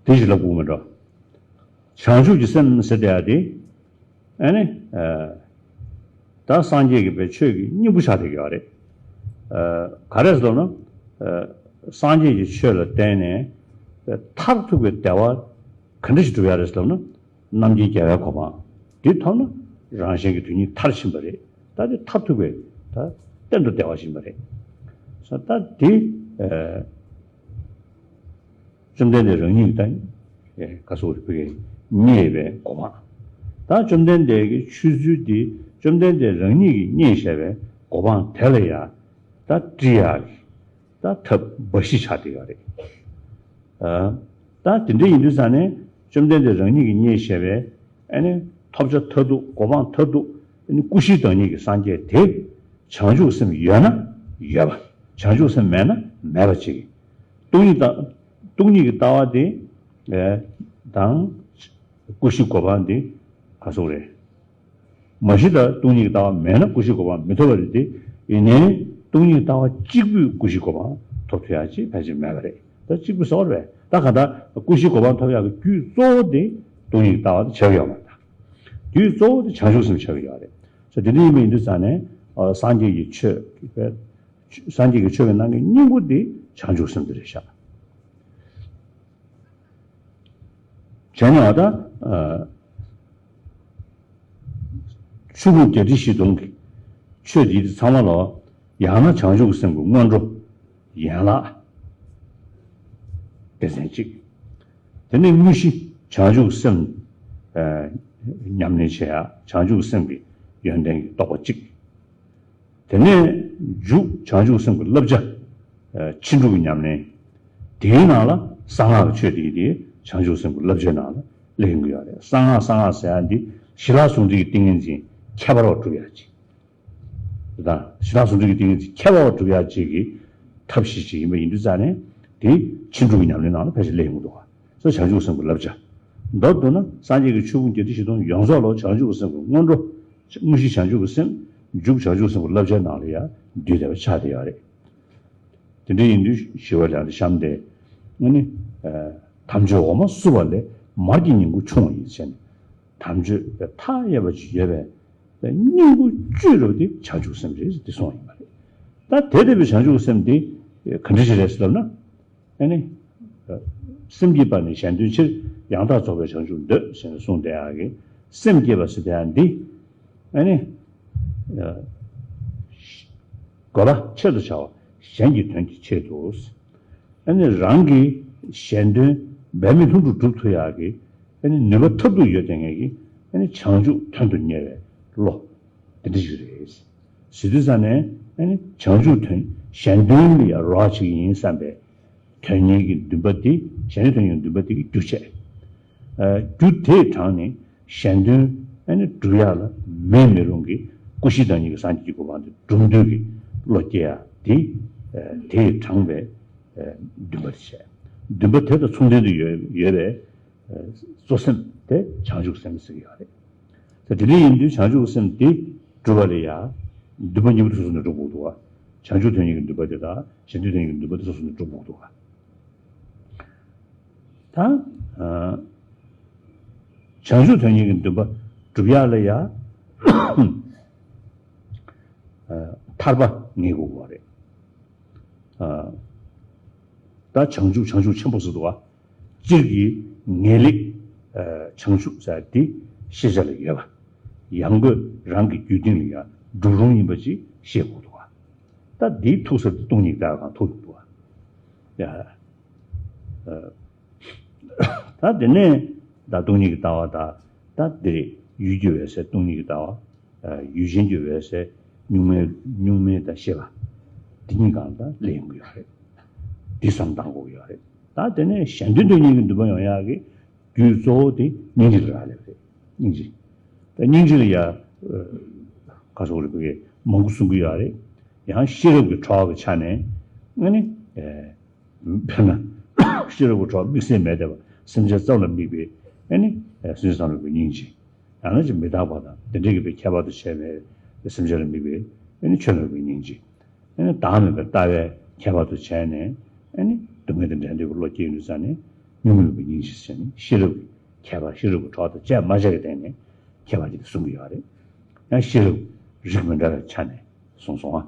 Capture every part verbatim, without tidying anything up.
དེ་ཞིག་ལབ་དགོས་མི་འགྲོ། བྱང་ཆུབ་ཀྱི་སེམས་ཟེར་དེ་ཡ་དེ། ཨ་ནི། ད་སངས་རྒྱས་ཀྱི་པའི་ཆོས་ཀྱི་སྙིང་པོ་ཆགས་བསྡད་ཀྱི་ཡོད་རེད། ག་རེ་ཟེར་ལབ་ན། སངས་རྒྱས་ཀྱི་ཆོས་ལ་བརྟེན་ནས་མཐར་ཐུག་པའི་བདེ་བ་ག་འདྲ་ཞིག་སྒྲུབ་ཡ་རེད་ཟེར་ལབ་ན། རྣམ་མཁྱེན་རྒྱལ་བའི་གོ་འཕང་། འདི་ཐོབ་ན་རང་གཞན་གྱི་དོན་གཉིས་མཐར་ཕྱིན་པ་རེད། ད་དེ་མཐར་ཐུག་པའི་ད་གཏན་དུ་བདེ་བ་ཞིག་ཡིན་པ་རེད། ད་དེ་བཅོམ་ལྡན་འདས་རང་ཉིད་ཀྱིས་ད་ག་སོགས་རིག་པའི་རྙེད་པའི་གོ་འཕང་། ད་བཅོམ་ལྡན་འདས་ཀྱི་ཆོས་ཚུལ་འདི་བཅོམ་ལྡན་འདས་རང་ཉིད་ཀྱིས་རྙེད་བཞག་པའི་གོ་འཕང་དེ་ལ་ཡང་ད་བཀྲི་ཡག་གི་ད་ཐབས་འབའ་ཞིག་ཆགས་བསྡད་ཡོད་རེད། ད་དེ་འདྲ་ཡིན་དུས་ཙང་ནས་བཅོམ་ལྡན་འདས་རང་ཉིད་ཀྱིས་རྙེད་བཞག་པའི་ཨ་ནི་ཐོབ་བྱ་མཐར་ཐུག་གོ་འཕང་མཐར་ཐུག་ཨ་ནི་ཀུན་གཞི་བདག་ཉིད་ཀྱི་སངས་རྒྱས་དེ་བྱང་ཆུབ་སེམས་ཡོད་ན་ཡོད་པ། བྱང་ཆུབ་སེམས་མེད་ན་མེད་པ་ཅིག་སྟོང་ཉིད་ལྟ་སྟོང་ཉིད་ཀྱི་ལྟ་བ་དེ་དང་ཀུན་གཞི་གོ་འཕང་དེ་ག་སོགས་རེད། མ་གཞི་ལྟར་སྟོང་ཉིད་ཀྱི་ལྟ་བ་མེད་ན་ཀུན་གཞི་གོ་འཕང་མི་ཐོབ་པ་རེད་དེ། ཡིན་ནའི་སྟོང་ཉིད་ཀྱི་ལྟ་བ་གཅིག་པུས་ཀུན་གཞི་གོ་འཕང་ཐོབ་ཐུབ་ཡག་ཅིག་ཕལ་ཆེར་མེད་པ་རེད། ད་གཅིག་པུ་ཟེར་བ་རེད། ད་ག་ད་ཀུན་གཞི་གོ་འཕང་ཐོབ་ཡག་གི་རྒྱུ་གཙོ་བོ་དེ་སྟོང་ཉིད་ཀྱི་ལྟ་བ་དེ་ཆགས་ཡོད་མ་རེད། རྒྱུ་གཙོ་བོ་དེ་བྱང་ཆུབ་སེམས་ཆགས་ཀྱི་ཡོད་རེད། ས་དེ་འདྲ་ཡིན་པ་ཡིན་དུས་ཙང་ནས་སངས་རྒྱས་ཀྱི་ཆོས་ཀྱི་སངས་རྒྱས་ཀྱི་ཆོས་ཀྱི་ནང་གི་སྙིང་པོ་དེ་བྱང་ཆུབ་སེམས་དེ་རེད་ཤག་བྱས་ནས་ཨ་ད། ཆོས་ཕུང་བརྒྱད་ཁྲི་བཞི་སྟོང་གི་ཆོས་འདི་ཚང་མ་ལ་ཡང་ན་བྱང་ཆུབ་སེམས་ཀྱི་སྔོན་འགྲོ་ཡན་ལག་སྡེ་ཚན་གཅིག་དེ་ནས་དངོས་གཞི་བྱང་ཆུབ་སེམས་ཉམས་ལེན་བྱེད་ཡ། བྱང་ཆུབ་སེམས་ཀྱི་ཡོན་ཏན་གྱི་རྟོགས་པ་གཅིག་དེ་ནས་མཇུག་བྱང་ཆུབ་སེམས་ཀྱི་བསླབ་བྱ། ཕྱིན་དྲུག་གི་ཉམས་ལེན། དེའི་ནང་ལ་གསང་སྔགས་ཀྱི་ཆོས་དེ་དེ་བྱང་ཆུབ་སེམས་ཀྱི་བསླབ་བྱའི་ནང་ལ་སླེབས་ཡོང་གི་ཡོད་རེད། གསང་སྔགས་གསང་སྔགས་ཟེར་ཡ་འདི་ཞི་ལྷག་ཟུང་འབྲེལ་གྱི་ཏིང་ངེ་འཛིན་ཁྱད་པར་བ་སྒྲུབ་ཡ་ཅིག་དང་། ཞི་ལྷག་ཟུང་འབྲེལ་གྱི་ཏིང་ངེ་འཛིན་ཁྱད་པར་བ་སྒྲུབ་ཡ་ཅིག་གི་ཐབས་ཤེས་ཅིག་ཡིན་པ་ཡིན་དུས་ཙང་ནས་དེ་ཕྱིན་དྲུག་གི་ཉམས་ལེན་ནང་ལ་ཕལ་ཆེར་སླེབས་ཡོང་གི་འདུག་ག་ས་བྱང་ཆུབ་སེམས་ཀྱི་བསླབ་བྱ། མདོར་བསྡུ་ན་སངས་རྒྱས་ཀྱི་ཆོས་ཕུང་བརྒྱད་ཁྲི་བཞི་སྟོང་ཡོངས་རྫོགས་ལ་བྱང་ཆུབ་སེམས་ཀྱི་སྔོན་འགྲོ། དངོས་གཞི་བྱང་ཆུབ་ཀྱི་སེམས། མཇུག་བྱང་ཆུབ་སེམས་ཀྱི་བསླབ་བྱའི་ནང་ལ་ཡང་འདུས་བསྡད་པ་ཆགས་བསྡད་ཡོད་རེད། དེ་འདྲ་ཡིན་དུས་ཞི་བ་ལྷ་འདི་གཤམ་དེ་ཨ་ནི་དམ་ཆོས་འོ་མ་བསྲུབས་པ་ལས་མར་གྱི་ཉིང་ཁུ་ཆུང་བ་ཡིན་ཟེར་ནས། དམ་ཆོས་མཐའ་ཡས་པ་ཅིག་ཡོད་པའི་སྙིང་པོ་བཅུད་རུ་དེ་བྱང་ཆུབ་སེམས་རེད་ཟེར་དེ་གསུངས་ཡིན་པ་རེད། ད་དེ་ལྟ་བུའི་བྱང་ཆུབ་སེམས་དེ་ག་འདྲ་ཞིག་རེད་ཟེར་ལབ་ན། ཨ་ནི། སེམས་བསྐྱེད་པ་ནི་གཞན་དོན་ཕྱིར། ཡང་དག་རྫོགས་པའི་བྱང་ཆུབ་འདོད་ཟེར་ནས་གསུངས་བསྡད་ཡག་གི་སེམས་བསྐྱེད་པ་ཟེར་བསྡད་ཡག་འདི། ཨ་ནི། དགོས་པ་ཆེད་དུ་བྱ་བ་གཞན་གྱི་དོན་གྱི་ཆེད་དུ། ཨ་ནི་རང་གི་གཞན་དོན་འབད་མེད་ལྷུན་གྲུབ་སྒྲུབ་ཐུབ་ཡག་གི་ཨ་ནི་ནུས་པ་ཐབས་སྡུག་ཡོད་བསྡད་མཁན་གྱི་ཨ་ནི་བྱང་ཆུབ་དོན་དུ་གཉེར་བའི་བློ་དེ་འདྲ་ཞིག་རེད། ཟེར་དུས་ཙང་ནས་ཨ་ནི་བྱང་ཆུབ་དོན་གཞན་དོན་ལ་ཡང་རོགས་བྱེད་ཀྱི་ཡིན་བསམ་པའི་དོན་གཉེར་གྱི་འདུན་པ་དེ་གཞན་དོན་གཉེར་གྱི་འདུན་པ་དེ་གི་རྒྱུ་བྱས། རྒྱུ་དེས་དྲངས་ནས་གཞན་དོན་ཨ་ནི་སྒྲུབ་ཡག་ལ་མེད་མི་རུང་གི་ཀུན་གཞི་བདག་ཉིད་ཀྱི་སངས་རྒྱས་ཀྱི་གོ་འཕང་དེ་སྒྲུབ་འདོད་ཀྱི་བློ་སྐྱེ་ཡག་དེ་དེས་དྲངས་པའི་འདུན་པ་དེ་བྱས། འདུན་པ་དེ་དང་མཚུངས་ལྡན་དུ་ཡོད་ཡོད་པའི་གཙོ་སེམས་དེ་བྱང་ཆུབ་སེམས་ཟེར་གྱི་ཡོད་རེད། ད་དེ་འདྲ་ཡིན་དུས་བྱང་ཆུབ་སེམས་དེ་སྒྲུབ་པ་ལ་ཡང་འདུན་པ་གཉིས་པོ་དེ་སོ་སོ་ནས་སྒྲུབ་དགོས་འདུག་བ། བྱང་ཆུབ་དོན་གཉེར་གྱི་འདུན་པ་དེ་དང་གཞན་དོན་དོན་གཉེར་གྱི་འདུན་པ་དེ་སོ་སོ་ནས་སྒྲུབ་དགོས་འདུག་བ། ད་བྱང་ཆུབ་དོན་གཉེར་གྱི་འདུན་པ་སྒྲུབ་ཡག་ལ་ཡང་ཐར་པ་ངེས་དགོས་པ་རེད། ད་བྱང་ཆུབ་བྱང་ཆུབ་ཆེན་པོ་ཟེར་འདུག་བ། སྤྱིར་གྱི་ངེས་ལེགས་བྱང་ཆུབ་ཟེར་དེ་ཤེས་བྱ་ལ་ཡོད་པ། ཡང་སྒོས་རང་གི་རྒྱུད་སྟེང་ལ་ཡང་འགྲུབ་རུང་ཡིན་པ་ཅིག་ཤེས་དགོས་འདུག་བ། ད་འདིའི་ཐུག་ས་དེ་སྟོང་ཉིད་ཀྱི་ལྟ་བ་གང་ཐུག་ཡོང་འདུག་བ། ཡ། ད་དེ་ནས་ད་སྟོང་ཉིད་ཀྱི་ལྟ་བ་ད་ད་དེ་ཡུལ་གྱི་འོད་གསལ་སྟོང་ཉིད་ཀྱི་ལྟ་བ། ཡུལ་ཅན་གྱི་འོད་གསལ་གཉུག་མའི་གཉུག་མའི་ད་ཤེས་པ། འདི་གཉིས་གང་ད་སླེབས་ཡོང་གི་ཡོད་རེད། འདི་བསམ་བཏང་དགོས་ཀྱི་ཡོད་རེད། ད་དེ་ནས་གཞན་དོན་དོན་གཉེར་གྱི་འདུན་པ་ཡོང་ཡག་གི་རྒྱུ་གཙོ་བོ་དེ་སྙིང་རྗེ་ལ་རག་ལས་པ་རེད། སྙིང་རྗེ། ད་སྙིང་རྗེ་ལ་ཡ། ག་སོགས་རེད་པ་གི་མང་པོ་གསུང་གི་ཡོད་རེད། ཡང་ཤེས་རབ་ཀྱི་གྲོགས་ཀྱི་ཆ་ནས་ཨ་ནི། དཔེར་ན། ཤེས་རབ་ཀྱི་གྲོགས་དམིགས་བསལ་མེད་བསྡད་པ་སེམས་ཅན་ཙམ་ལ་དམིགས་པའི་ཨ་ནི། སེམས་ཅན་ཙམ་ལ་དམིགས་པའི་སྙིང་རྗེ། ཡང་ན་ཅིག་མི་རྟག་པ་དང་དེ་འདྲའི་གི་པའི་ཁྱད་པར་དུ་བྱས་པའི་སེམས་ཅན་ལ་དམིགས་པའི་ཨ་ནི་ཆོས་ལ་དམིགས་པའི་སྙིང་རྗེ། ཨ་ནི་བདག་མེད་པའི་ལྟ་བའི་ཁྱད་པར་དུ་བྱས་ནས་ཨ་ནི་སྡུག་བསྔལ་དང་འབྲལ་འདོད་ཀྱི་བློ་སྐྱེ་ཡོང་དུས་ཙང་ནས་ གཉུག་མའི་སྙིང་རྗེ་ཟེར་ནས་ཤེས་རབ་ཀྱི་ཁྱད་པར། ཤེས་རབ་ཀྱི་གྲོགས་དང་བཅས་མ་བྱས་ཀྱི་སྟེང་ནས་ཁྱད་པར་ཅིག་གསུང་གི་ཡོད་རེད། ཡང་ཤེས་རབ་རིགས་མི་འདྲ་བའི་ཆ་ནས་གསུངས་སོང་ཨ།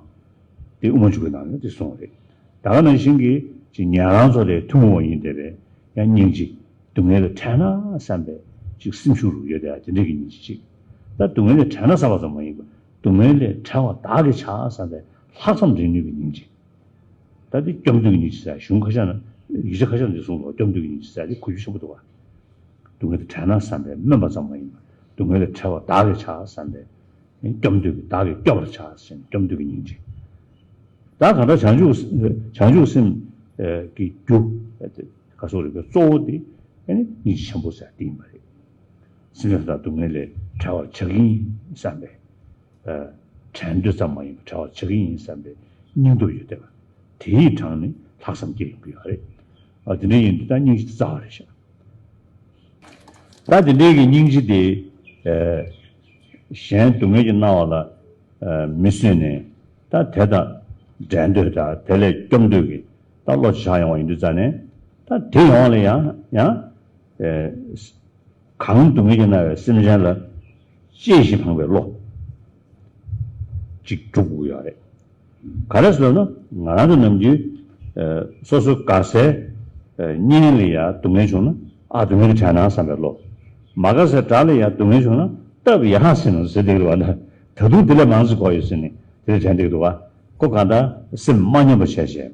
དེ་དབུ་མ་འཇུག་པའི་ནང་ནས་དེ་གསུངས་རེད། ད་ག་ནང་བཞིན་གྱི་ཅིག་ཉན་རང་ཚོ་དེ་ཐུན་མོང་བ་ཡིན་བསྡད་པའི་ཡང་སྙིང་རྗེ། སྡུག་བསྔལ་ལ་བྲལ་ན་བསམ་པའི་ཅིག་སེམས་ཤུགས་རུ་ཡོད་དེ་དེ་འདྲས་ཀྱི་སྙིང་རྗེ་ཅིག་ད་སྡུག་བསྔལ་ལས་བྲལ་ན་བསམ་པ་ཙམ་མ་ཡིན་པར་སྡུག་བསྔལ་ལས་བྲལ་བ་བདག་གིས་བྱ་བསམ་པའི་ལྷག་བསམ་འདྲེན་ནུས་པའི་སྙིང་རྗེ། ད་དེ་སྐྱོབ་འདོད་ཀྱི་སྙིང་རྗེ་ཟེར། གཞུང་ཁ་ཤས་ན་ཡིག་ཆ་ཁ་ཤས་ན་འདི་གསུངས་འདུག་སྐྱོབ་འདོད་ཀྱི་སྙིང་རྗེ་ཟེར་དེ་གོ་རྒྱུ་ཆེན་པོ་འདུག་བ། སྡུག་བསྔལ་དུ་བྲལ་ན་བསམ་པའི་སྨོན་པ་ཙམ་མ་ཡིན་པར་སྡུག་བསྔལ་ལས་བྲལ་བ་བདག་གིས་བྱ་བསམ་པའི་སྐྱོབ་འདོད་ཀྱི་བདག་གིས་སྐྱོབ་པར་བྱ་ཟེར་ནས་སྐྱོབ་འདོད་ཀྱི་སྙིང་རྗེ། ད་གང་ལྟར་བྱང་ཆུབ་བྱང་ཆུབ་སེམས་ཀྱི་རྒྱུ་ག་སོགས་རིག་པའི་གཙོ་བོ་དེ་ནི་སྙིང་རྗེ་ཆེན་པོ་ཟེར་དེ་ཡིན་པ་རེད། སེམས་ཅན་དག་སྡུག་བསྔལ་ལས་བྲལ་བར་བྱ་གི་ཡིན་བསམ་པའི། བྲལ་འདོད་ཙམ་མ་ཡིན་པར་བྲལ་བར་བྱ་གི་ཡིན་བསམ་པའི་སྙིང་སྟོབས་ཡོད་བསྡད་པ། དེ་ཡི་གྲངས་ནི་ལྷག་བསམ་སྐྱེ་ཡོང་གི་ཡོད་རེད། ཨ་དེ་འདྲ་ཡིན་དུས་ད་སྙིང་རྗེ་རྩ་བ་རེད་ཤག་ད་དེ་འདྲའི་གི་སྙིང་རྗེ་དེ་གཞན་སྡུག་བསྔལ་གྱི་སྣང་བ་ལ་མི་བཟོད་ནས་ད་དེ་དང་བྲལ་འདོད་དང་དེ་ལས་སྐྱོབ་འདོད་ཀྱི་ད་བློ་ཆགས་ཡོང་བ་ཡིན་དུས་ཙ་ནས་ད་དེ་ཡོང་བ་ལ་ཡང་ཡང་། གང་སྡུག་བསྔལ་གྱིས་མནར་བའི་སེམས་ཅན་ལ་གཅེས་ཤིང་ཕངས་པའི་བློ་ཅིག་སྒྲུབ་དགོས་ཡོད་རེད། ག་རེ་ཟེར་ན་ང་རང་ཚོ་ནམ་རྒྱུན་སོ་སོ་དགའ་སའི་གཉེན་ལ་ཡང་སྡུག་བསྔལ་བྱུང་ན་ཨ་སྡུག་བསྔལ་དེ་བྲལ་ན་བསམ་པའི་བློ། མ་དགའ་སའི་དགྲ་ལ་ཡང་སྡུག་བསྔལ་བྱུང་ན་སྟབས་ཡག་ཟེར་ན་ཟེར་བསྡད་ཀྱི་རེད་བ། ད་དུང་དེ་ལས་མང་ཙམ་དགོས་ཡོད་ཟེར་ནས་དེ་ལས་དྲན་བསྡད་ཀྱི་འདུག་བ། ཁོ་གང་ལྟར་སེམས་མ་ཉམས་པ་བྱས་བྱས།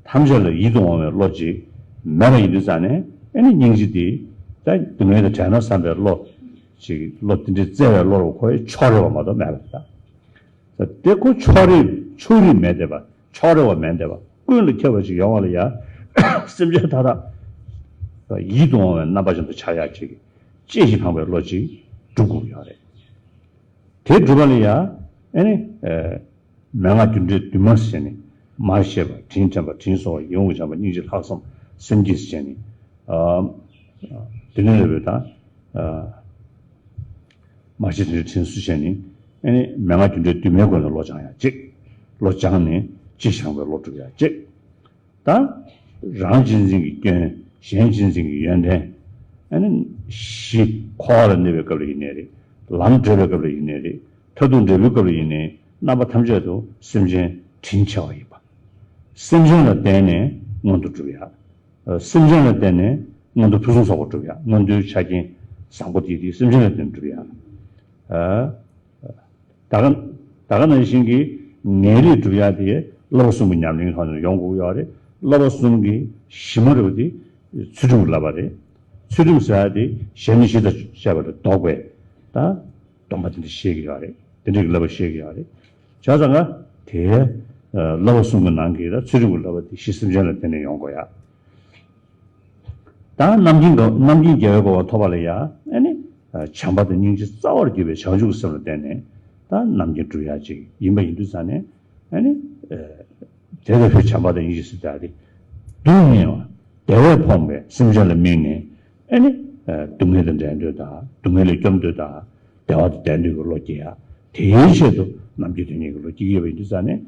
ཐམས་ཅད་ལ་ཡིད་དུ་འོང་བའི་བློ་ཅིག་མེད་པ་ཡིན་དུས་ཙང་ནས་ཨེ་ནི་སྙིང་རྗེ་དེ་ད་སྡུག་བསྔལ་དང་བྲལ་ན་བསམ་པའི་བློ་ཅིག་བློ་དེ་འདྲའི་བརྩེ་བའི་བློ་རུ་ཁོའི་ཕྱོགས་རེ་བ་མ་གཏོགས་མེད་པ་རེད་ད། དེ་ཁོ་ཕྱོགས་རེ་ཕྱོགས་རིས་མེད་བསྡད་པ་ཕྱོགས་རེ་བ་མེད་བསྡད་པ་ཀུན་ལ་ཁྱབ་པ་ཅིག་ཡོང་བ་ལ་ཡང་སེམས་ཅན་མཐའ་དག་ཡིད་དུ་འོང་བའི་རྣམ་པ་ཅན་དུ་འཆར་ཡག་ཅིག་གཅེས་ཤིང་ཕངས་པའི་བློ་ཅིག་སྒྲུབ་དགོས་ཡོད་རེད། དེ་སྒྲུབ་པ་ལ་ཡང་ཨེ་ནི། མན་ངག་རྒྱུ་འབྲས་བདུན་མ་ཟེར་ནས་མར་ཤེས་པ་དྲིན་དྲན་པ་དྲིན་གཟོ་བ་ཡིད་འོང་གི་བྱམས་པ་སྙིང་རྗེ་ལྷག་བསམ་སེམས་བསྐྱེད་ཟེར་ནས། དེ་ནས་ལས་པའི་དང་། མར་ཤེས་དྲིན་དྲན་དྲིན་གཟོ་བྱས་ནས་ཨེ་ནི་མན་ངག་རྒྱུ་འབྲས་བདུན་མའི་སྒོ་ནས་བློ་སྦྱང་ཡག་གཅིག་བློ་སྦྱངས་ནས་གཅེས་ཤིང་ཕངས་པའི་བློ་སྒྲུབ་ཡག་གཅིག་ད། རང་གཅེས་འཛིན་གྱི་སྐྱོན། གཞན་གཅེས་འཛིན་གྱི་ཡོན་ཏན། ཨ་ནི་གཞི་འཁོར་བ་ལ་གནས་པའི་སྐབས་ལ་ཡིན་ནའི་རེད། ལམ་བགྲོད་པའི་སྐབས་ལ་ཡིན་ནའི་རེད། མཐར་ཐུག་འབྲས་བུའི་སྐབས་ལ་ཡིན་ནའི་རྣམ་པ་ཐམས་ཅད་དུ་སེམས་ཅན་དྲིན་ཆེ་བ་ཡིན་པ། སེམས་ཅན་ལ་བརྟེན་ནས་མངོན་མཐོ་སྒྲུབ་ཡག་སེམས་ཅན་ལ་བརྟེན་ནས་མངོན་མཐོ་ཕུན་སུམ་ཚོགས་པ་སྒྲུབ་ཡག་མངོན་མཐོའི་ཆ་རྐྱེན་བཟང་པོ་དེ་དེ་སེམས་ཅན་ལ་བརྟེན་ནས་སྒྲུབ་ཡག་ད་ག་ད་ག་ནང་བཞིན་གྱི་ངེས་ལེགས་སྒྲུབ་ཡག་དེ་བསླབ་པ་གསུམ་གྱི་ཉམས་ལེན་ཐོག་ནས་ཡོང་དགོས་ཡོད་རེད། བསླབ་པ་གསུམ་གྱི་གཞི་མ་རུ་དེ་ཚུལ་ཁྲིམས་ཀྱི་བསླབ་པ་རེད། ཚུལ་ཁྲིམས་ཟེར་ཡག་དེ་གཞན་ནི་གཞི་དང་བཅས་པ་ལས་ལྡོག་པའི་ད་སྡོམ་པ་དེ་འདྲ་བཤད་ཀྱི་ཡོད་རེད། དེ་འདྲའི་བསླབ་པ་བཤད་ཀྱི་ཡོད་རེད། བྱས་ཙང་ཀ་དེ་བསླབ་པ་གསུམ་གྱི་ནང་གི་ད་ཚུལ་ཁྲིམས་ཀྱི་བསླབ་པ་དེ་གཞི་སེམས་ཅན་ལ་བརྟེན་ནས་ཡོང་དགོས་ཡག་ད་རྣམ་མཁྱེན་གོ་རྣམ་མཁྱེན་རྒྱལ་བའི་གོ་འཕང་ཐོབ་པ་ལ་ཡང་ཨེ་ནི། བྱམས་པ་དང་སྙིང་རྗེ་རྩ་བར་གྱུར་པའི་བྱང་ཆུབ་ཀྱི་སེམས་ལ་བརྟེན་ནས་ད་རྣམ་མཁྱེན་སྒྲུབ་ཡག་ཅིག་ཡིན་པ་ཡིན་དུས་ཙང་ནས་ཨེ་ནི། དེ་ལྟ་བུའི་བྱམས་པ་དང་སྙིང་རྗེ་ཟེར་ཡག་དེ། སྡུག་བསྔལ་བ། བདེ་བས་ཕོངས་པའི་སེམས་ཅན་ལ་དམིགས་ནས་ཨེ་ནི། སྡུག་བསྔལ་དང་བྲལ་འདོད་དང་སྡུག་བསྔལ་ལས་སྐྱོབ་འདོད་དང་བདེ་བ་དང་ལྡན་འདོད་ཀྱི་བློ་སྐྱེ་ཡག་དེའི་ཆེད་དུ་རྣམ་མཁྱེན་དོན་གཉེར་གྱི་བློ་སྐྱེ་གི་ཡོད་པ་ཡིན་དུས་ཙང་ནས།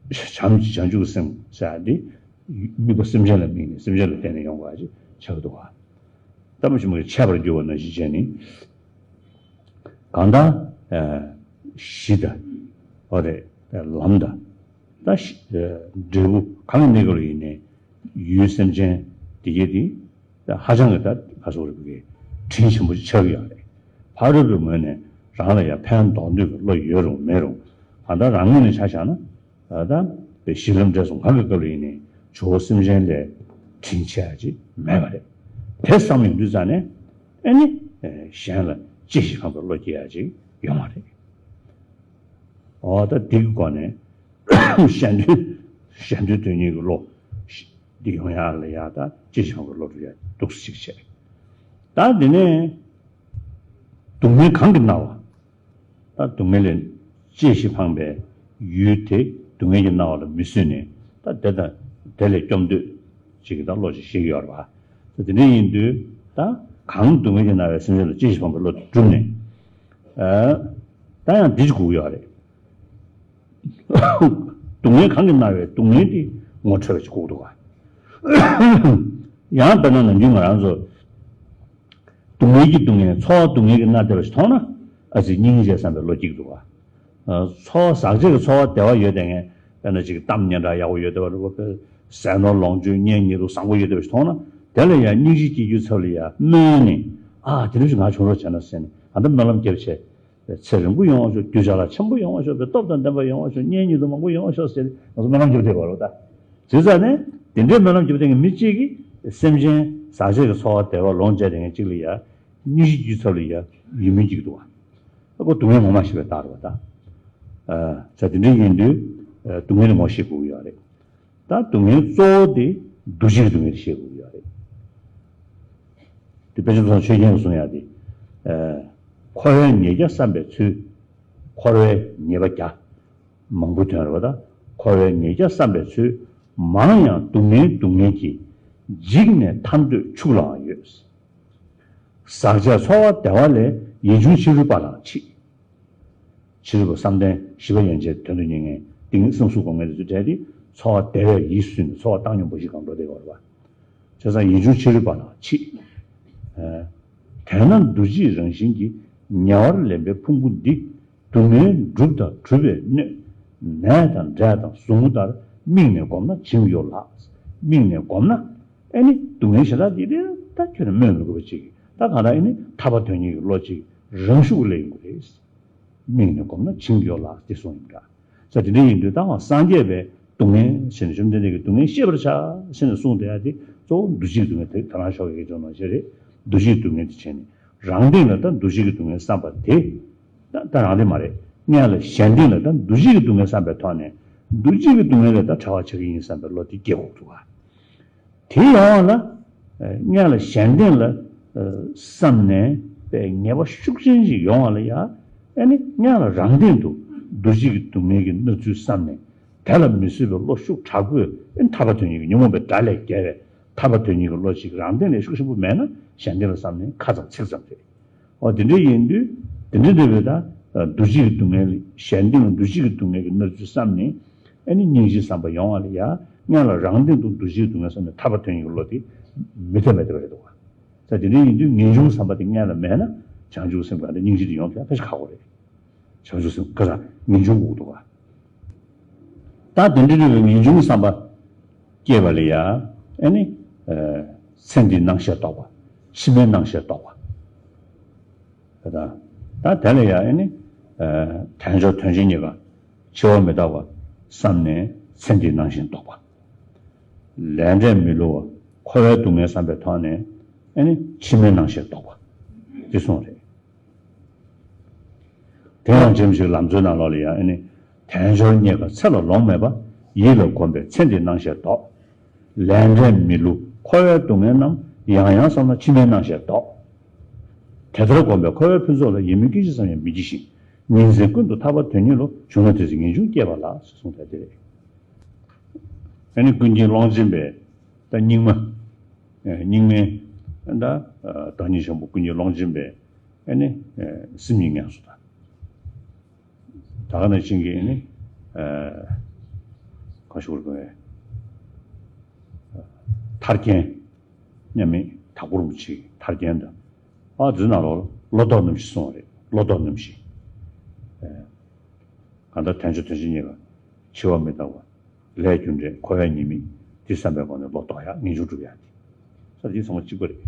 བྱམས་བྱང་ཆུབ་ཀྱི་སེམས་ཟེར་ཡག་དེ། དམིགས་པ་སེམས་ཅན་ལ་དམིགས་ནས་སེམས་ཅན་ལ་བརྟེན་ནས་ཡོང་དགོས་ཡག་ཅིག་ཆགས་ཀྱི་འདུག་ག་ལྟ་བུ་ཆེན་པོ་འཆད་པར་འགྱུར་བ་ནང་བཞིན་བྱས་ནས། གང་ལྟར་གཞི་དང་། འོ་རེད། ལམ་དང་། ད་འབྲས་བུ་གང་གི་གནས་སྐབས་ལ་ཡིན་ནའི་ཡུལ་སེམས་ཅན་དེ་གས་དེ་ད་ཧ་ཅང་གི་ད་ག་སོགས་རིགས་ཀྱི་དྲིན་ཆེན་པོ་ཆགས་ཀྱི་ཡོད་རེད། ཕ་རོལ་པོའི་ངོས་ནས་རང་ལ་ཡང་ཕན་འདོགས་འདོད་ཀྱི་བློ་ཡོད་རུང་མེད་རུང་གང་ལྟར་རང་ངོས་ནས་ཆ་བཞག་ན། ད་ལྟ་བའི་གཞི་ལམ་འབྲས་གསུམ་གང་གི་སྐབས་ལ་ཡིན་ནའི་ཇོ་བོ་སེམས་ཅན་ལས་དྲིན་ཆེ་བ་ཅིག་མེད་པ་རེད། དེ་བསམ་ཡོང་དུས་ཙང་ནས་ཨེ་ནི་གཞན་ལ་གཅེས་ཤིང་ཕངས་པའི་བློ་སྐྱེ་ཡག་ཅིག་ཡོང་བ་རེད། འོ་ད་འདི་གི་སྒོ་ནས་གཞན་དོན་གཞན་དོན་དོན་གཉེར་གྱི་བློ་འདི་ཡོང་ཡག་ལ་ཡ་ད་གཅེས་ཤིང་ཕངས་པའི་བློ་སྒྲུབ་ཡག་འདུག་སེ་ཅིག་བྱས། ད་འདི་ནས་སྡུག་བསྔལ་གང་གིས་མནར་བ། ད་སྡུག་བསྔལ་ལས་གཅེས་ཤིང་ཕངས་པའི་ཡུལ་དེ་སྡུག་བསྔལ་གྱིས་མནར་བ་ལ་མི་བཟོད་ནས་ད་དེ་དང་དེ་ལས་སྐྱོབ་འདོད་ཅིག་གི་ད་བློ་ཅིག་ཤེས་ཀྱི་ཡོད་རེད་པ། ད་དེ་འདྲ་ཡིན་དུས་ད་གང་སྡུག་བསྔལ་གྱིས་མནར་བའི་སེམས་ཅན་ལ་གཅེས་ཤིང་ཕངས་པའི་བློ་དེ་བསྒྲུབས་ནས། ད་ཡང་འདི་ཅིག་དགོས་ཀྱི་ཡོད་རེད། སྡུག་བསྔལ་གང་གིས་མནར་བའི་སྡུག་བསྔལ་དེ་ངོ་འཕྲོད་པ་ཅིག་དགོས་ཀྱི་འདུག་ག་ཡང་དཔེར་ན་ནམ་རྒྱུན་ང་རང་ཚོ་སྡུག་བསྔལ་གྱི་སྡུག་བསྔལ། ཚོར་བ་སྡུག་བསྔལ་གྱི་སྣ་བདེ་བ་ཞིག་མཐོང་ན། ཨ་ཙི་སྙིང་རྗེ་བསམ་པའི་བློ་སྐྱེ་གི་འདུག་ག་ཨ། ཚོར་བ་ཟག་བཅས་ཀྱི་ཚོར་བ་བདེ་བ་ཡོད་དེ། ངས་དཔེར་ན་ཅིག་གཏམ་སྙན་གྲགས་ཡག་པོ་ཡོད་དེ་བ་རེད་པ། ཟས་ནོར་ལོངས་སྤྱོད་གཉེན་ཉེ་དུ་བཟང་པོ་ཡོད་དེ་བ་ཞིག་མཐོང་ན། དེ་ལ་ཡང་སྙིང་རྗེ་སྐྱེ་རྒྱུའི་ཚབ་ལ་ཡང་སྨོན་ནས། ཨ། དེ་འདྲ་ཞིག་ང་བྱུང་རོགས་བྱས་ན་ཟེར་ནས། ཨ། ད་སྨོན་ལམ་བརྒྱབ་བྱས། ཚེ་རིང་པོ་ཡོང་བ་ཤོག། རྒྱུ་ཅ་ལག་ཆེན་པོ་ཡོང་བ་ཤོག། པའི་སྟོབས་དང་ལྡན་པ་ཡོང་བ་ཤོག། གཉེན་ཉེ་དུ་མང་པོ་ཡོང་བ་ཤོག་ཟེར་ང་ཚོ་སྨོན་ལམ་རྒྱབ་བསྡད་པ་རེད་པ། ད་བྱས་ཙང་ནས་དེ་འདྲའི་སྨོན་ལམ་རྒྱབ་བསྡད་མཁན་མི་གཅིག་གིས་སེམས་ཅན་ཟག་བཅས་ཀྱི་ཚོར་བ་བདེ་བ་ལོངས་སྤྱད་བསྡད་མཁན་གཅིག་ལ་ཡང་སྙིང་རྗེ་སྐྱེ་རྒྱུའི་ཚབ་ལ་ཡང་ཡིད་སྨོན་སྐྱེ་གི་འདུག་ག་ཨ། ཁོ་སྡུག་བསྔལ་ངོ་མ་ཤེས་པའི་རྟགས་རེད་པ། ད། ཨ། ད་དེ་འདྲ་ཡིན་དུས། ཨ། སྡུག་བསྔལ་ངོ་ཤེས་དགོས་ཀྱི་ཡོད་རེད། ད་སྡུག་བསྔལ་གཙོ་བོ་དེ་འདུ་བྱེད་ཀྱི་སྡུག་བསྔལ་དེ་ཤེས་དགོས་ཀྱི་ཡོད་རེད། དེ་དཔེ་ཆ་ཚོ་ཆོས་རྒྱན་གྱིས་གསུང་ཡག་དེ། ཨ། འཁོར་བའི་ཉེས་བརྒྱ་བསམ་པའི་ཚུལ། འཁོར་བའི་ཉེས་པ་བརྒྱ། མང་པོའི་དོན་རེད་པ། ད་འཁོར་བའི་ཉེས་བརྒྱ་བསམ་པའི་ཚུལ། མང་ཡང་སྡུག་བསྔལ་སྡུག་བསྔལ་གྱིས། འཇིགས་ནས་ཐར་འདོད་ཕྱུགས་ལའང་ཡོད། ཟག་བཅས་ཚོར་བ་བདེ་བ་ལས། ཡིད་འབྱུང་ཕྱི་རོལ་པ་ལའང་མཆིས། ཕྱི་རོལ་པ་བསམ་གཏན་བཞི་པ་ཡན་ཆད་དོན་དུ་གཉེར་མཁན། ཏིང་ངེ་བསམ་གཟུགས་སྒོམ་མཁན་དེ་ཚོའི་གྲས་དེ་ཚོར་བ་བདེ་བས་ཡིད་སུན་ནས་ཚོར་བ་བཏང་སྙོམས་པོ་ཞིག་གང་འགྲོ་བསྡད་ཡོད་རེད་པ། བྱས་ཙང་ཡིད་འབྱུང་ཕྱི་རོལ་པ་ལའང་མཆིས། ཨ། དེས་ན་འདུ་བྱེད་རང་བཞིན་གྱིས། ཉེ་བར་ལེན་པའི་ཕུང་པོ་འདི། སྡུག་བསྔལ་སྒྲུབ་དང་སྒྲུབ་པའི་སྣོད། ནས་དང་འབྲས་དང་ཟུག་རྔུ་ལྟར། དམིགས་ནས་བསྒོམས་ན་བྱིང་ཡོད་ལགས། དམིགས་ནས་བསྒོམས་ན། ཨེ་ནི་སྡུག་བསྔལ་ཞེ་དྲག་འདི་ལས་ད་ཁྱོན་ནས་སྨོས་མི་དགོས་པ་ཅིག་ད་གང་ལྟར་ཨེ་ནི་ཐར་པ་དོན་གཉེར་གྱི་བློ་ཅིག་རང་ཤུགས་སླེབས་ཡོང་གི་རེད། དམིགས་ནས་བསྒོམས་ན་བྱིང་ཡོད་ལགས་ཏེ་གསུངས་ཡིན་འདྲ། ས་དེ་འདྲ་ཡིན་དུས་ད་འོ་སངས་རྒྱས་པས་སྡུག་བསྔལ་ཟེར་ནས། བཅོམ་ལྡན་འདས་ཀྱིས་སྡུག་བསྔལ་ཤེས་པར་བྱ་ཟེར་ནས་གསུངས་བསྡད་ཡ་དེ་གཙོ་བོ་འདུ་བྱེད་ཀྱི་སྡུག་བསྔལ་དེ། ད་རང་ཕྱོགས་ཀྱི་སྐད་ཆ་ནང་བཞིན་རེད། འདུ་བྱེད་ཀྱི་སྡུག་བསྔལ་དེ་བྱས་ནས། རང་སྟེང་ལ་ད་འདུ་བྱེད་ཀྱི་སྡུག་བསྔལ་བསམ་པ་དེ། ད་ད་རང་སྟེང་མ་རེད། སྔོན་ལ་གཞན་སྟེང་ལ་ད་འདུ་བྱེད་ཀྱི་སྡུག་བསྔལ་བསམ་པའི་ཐོག་ནས། འདུ་བྱེད་ཀྱི་སྡུག་བསྔལ་ལས་ད་ཕྲ་བ་ཆགས་ཀྱི་ཡིན་བསམ་པའི་བློ་དེ་སྐྱེ་དགོས་འདུག་ག་དེ་ཡོང་བ་ལ། ཨ། སྔོན་ལ་གཞན་སྟེང་ལ། ཨ། བསམ་ནས་པའི་ངེས་པ་ཤུགས་ཆེན་ཞིག་ཡོང་བ་ལ་ཡ། ཨ་ནི་སྔོན་ལ་རང་སྟེང་དུ་འདུ་བྱེད་ཀྱི་སྡུག་བསྔལ་གྱི་སྣང་ཚུལ་བསམ་ནས། དེ་ལ་མི་བཟོད་པའི་བློ་ཤུགས་དྲག་པོས། ཨ་ནི་ཐར་པ་དོན་གཉེར་གྱི་ཉོན་མོངས་པའི་དགྲ་ལས་རྒྱལ་བའི་ཐར་པ་དོན་གཉེར་གྱི་བློ་ཞིག་རང་སྟེང་ལ་ཤུགས་ཆེན་པོ་མེད་ན། གཞན་སྟེང་ལ་བསམ་ནས་ཁ་ཙམ་ཚིག་ཙམ་རེད། འོ་དེ་འདྲ་ཡིན་དུས། དེ་འདྲ་འདྲ་བའི་ད་འདུ་བྱེད་ཀྱི་སྡུག་བསྔལ། གཞན་སྟེང་ལ་འདུ་བྱེད་ཀྱི་སྡུག་བསྔལ་གྱི་སྣང་ཚུལ་བསམ་ནས། ཨ་ནི་སྙིང་རྗེ་བསམ་པ་ཡོང་བ་ལ་ཡ། སྔོན་ལ་རང་སྟེང་དུ་འདུ་བྱེད་ཀྱི་སྡུག་བསྔལ་བསམ་ནས་ཐར་པ་དོན་གཉེར་གྱི་བློ་དེ་མི་ཐེབས་མི་ཐེབས་པ་རེད་འདུག་ག་ས་དེ་འདྲ་ཡིན་དུས་ངེས་འབྱུང་བསམ་པ་དེ་སྔོན་ལ་མེད་ན། བྱང་ཆུབ་སེམས་གང་དེ་སྙིང་རྗེ་དེ་ཡོང་ཐུབ་ཡ་ཕལ་ཆེར་ཁག་པོ་རེད། བྱང་ཆུབ་སེམས་ག་ས་ངེས་འབྱུང་དགོས་འདུག་ག་ད་དེ་འདྲ་འདྲ་བའི་ངེས་འབྱུང་བསམ་པ་སྐྱེས་པ་ལ་ཡ། ཨ་ནི། ཨ། ཚེ་འདིའི་སྣང་ཤས་རྟོགས་པ། ཕྱི་མའི་སྣང་ཤས་རྟོགས་པ། ད་ད་དེ་ལ་ཡ་ཨ་ནི། ཨ། དལ་འབྱོར་དོན་ཆེན་རྙེད་དཀའ། འཆི་བ་མི་རྟག་པ་བསམ་ནས་ཚེ་འདིའི་སྣང་ཞེན་རྟོགས་པ། ལས་འབྲས་མི་བསླུ་བ། འཁོར་བའི་སྡུག་བསྔལ་བསམ་པའི་ཐོག་ནས། ཨ་ནི་ཕྱི་མའི་སྣང་ཤས་རྟོགས་པ། འདི་གསུངས་རེད། དེ་ཡང་རྗེ་རིན་པོ་ཆེའི་ལམ་གཙོའི་ནང་ལོགས་ལ་ཡང་། ཨ་ནི། དལ་འབྱོར་རྙེད་དཀའ་ཚེ་ལ་ལོང་མེད་པ། ཡིད་ལ་གོམས་པས་ཚེ་འདིའི་སྣང་ཤས་ལྡོག། ལས་འབྲས་མི་བསླུ་འཁོར་བའི་སྡུག་བསྔལ་རྣམས། ཡང་ཡང་བསམས་ན་ཕྱི་མའི་སྣང་ཤས་ལྡོག། དེ་ལྟར་གོམས་པས་འཁོར་བའི་ཕུན་ཚོགས་ལ། ཡིད་སྨོན་སྐད་ཅིག་ཙམ་ཡང་མི་བགྱིད་ཅིང་། ཉིན་མཚན་ཀུན་ཏུ་ཐར་པ་དོན་གཉེར་རོ། བྱུང་ན་དེ་ཚེ་ངེས་འབྱུང་སྐྱེས་པ་ལགས། ཟེར་གསུངས་པ་དེ་རེད། ཨ་ནི་ཀུན་མཁྱེན་ཀློང་ཆེན་པས་ད་རྙིང་མ། ཨེ། རྙིང་མའི་ད་བདག་ཉིད་ཆེན་པོ་ཀུན་མཁྱེན་ཀློང་ཆེན་པས། ཨ་ནི། ཨེ། སེམས་ཉིད་ངལ་གསོ་དང་། ད་ག་ནང་བཞིན་གྱི་ཨ་ནི། ཨེ། གང་ཞུ་དགོས་རེད། མཐར་གྱིན། མཉམ་མེད་དྭགས་པོ་རིན་པོ་ཆེའི་མཐར་གྱིན་དང་། ཨ། དེ་ནང་ལོགས་ལ་བློ་ལྡོག་རྣམ་བཞི་གསུངས་པ་རེད། བློ་ལྡོག་རྣམ་བཞི། ཨེ། གང་ལྟར་དལ་འབྱོར་དོན་ཆེན་རྙེད་དཀའ། འཆི་བ་མི་རྟག་པ། ལས་རྒྱུ་འབྲས། འཁོར་བའི་ཉེས་དམིགས། འདི་བསམ་པའི་སྒོ་ནས་བློ་ལྡོག་ཡ། ངེས་འབྱུང་སྒྲུབ་ཡ། དེ་ས་དེ་ཚང་མ་གཅིག་པ་རེད།